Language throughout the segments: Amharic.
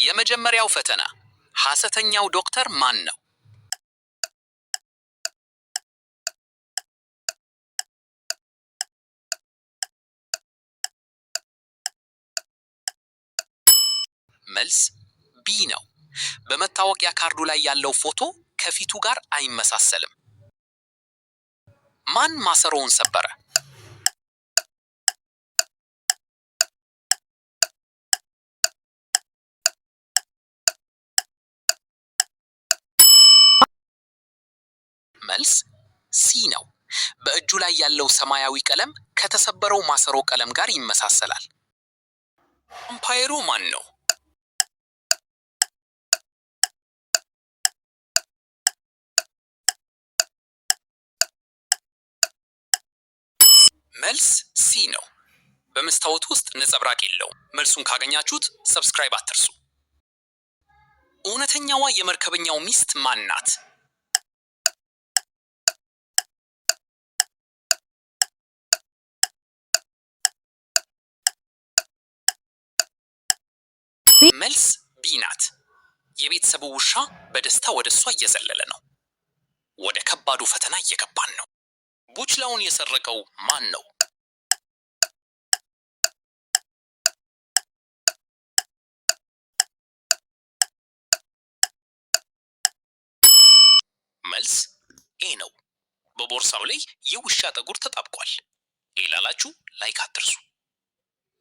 የመጀመሪያው ፈተና፣ ሐሰተኛው ዶክተር ማን ነው? መልስ B ነው። በመታወቂያ ካርዱ ላይ ያለው ፎቶ ከፊቱ ጋር አይመሳሰልም። ማን ማሰሮውን ሰበረ? መልስ C ነው። በእጁ ላይ ያለው ሰማያዊ ቀለም ከተሰበረው ማሰሮ ቀለም ጋር ይመሳሰላል። ቫምፓየሩ ማን ነው? መልስ C ነው። በመስታወት ውስጥ ነጸብራቅ የለውም። መልሱን ካገኛችሁት subscribe አትርሱ። እውነተኛዋ የመርከበኛው ሚስት ማን ናት? መልስ B ናት። የቤተሰቡ ውሻ በደስታ ወደ እሷ እየዘለለ ነው። ወደ ከባዱ ፈተና እየገባን ነው። ቡችላውን የሰረቀው ማን ነው? መልስ A ነው። በቦርሳው ላይ የውሻ ጠጉር ተጣብቋል። A ላላችሁ like አትርሱ።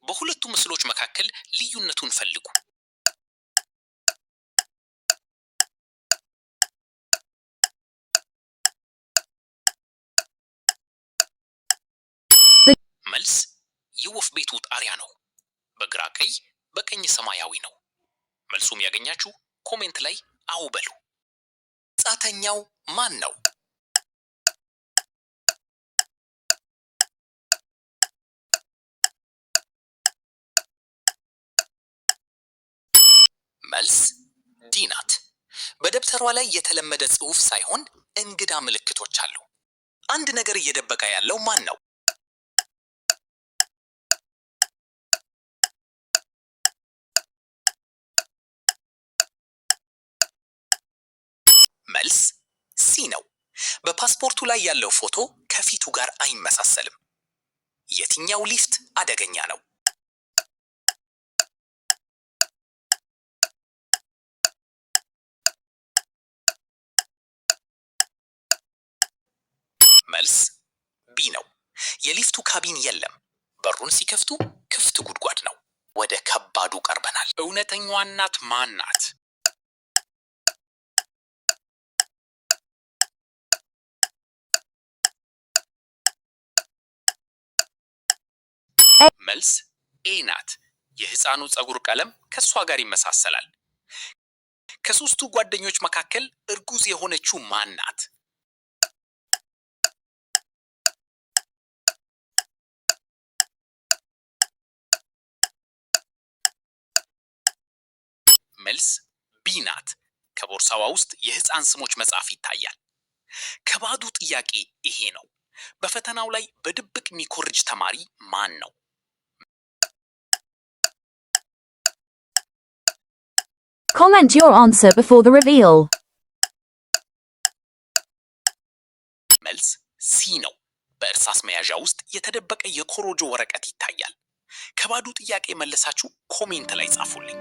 በሁለቱ ምስሎች መካከል ልዩነቱን ፈልጉ። መልስ የወፍ ቤቱ ጣሪያ ነው። በግራ ቀይ፣ በቀኝ ሰማያዊ ነው። መልሱም ያገኛችሁ comment ላይ አዎ በሉ። መጻተኛው ማን ነው? መልስ D ናት። በደብተሯ ላይ የተለመደ ጽሑፍ ሳይሆን እንግዳ ምልክቶች አሉ። አንድ ነገር እየደበቀ ያለው ማን ነው? መልስ C ነው። በፓስፖርቱ ላይ ያለው ፎቶ ከፊቱ ጋር አይመሳሰልም። የትኛው ሊፍት አደገኛ ነው? መልስ B ነው። የሊፍቱ cabin የለም። በሩን ሲከፍቱ ክፍት ጉድጓድ ነው። ወደ ከባዱ ቀርበናል። እውነተኛዋ እናት ማን ናት? መልስ A ናት። የሕፃኑ ፀጉር ቀለም ከእሷ ጋር ይመሳሰላል። ከሦስቱ ጓደኞች መካከል እርጉዝ የሆነችው ማን ናት? መልስ B ናት። ከቦርሳዋ ውስጥ የሕፃን ስሞች መጽሐፍ ይታያል። ከባዱ ጥያቄ ይሄ ነው። በፈተናው ላይ በድብቅ የሚኮርጅ ተማሪ ማን ነው? Comment your answer before the reveal. መልስ C ነው። በእርሳስ መያዣ ውስጥ የተደበቀ የኮሮጆ ወረቀት ይታያል። ከባዱ ጥያቄ መለሳችሁ comment ላይ ጻፉልኝ።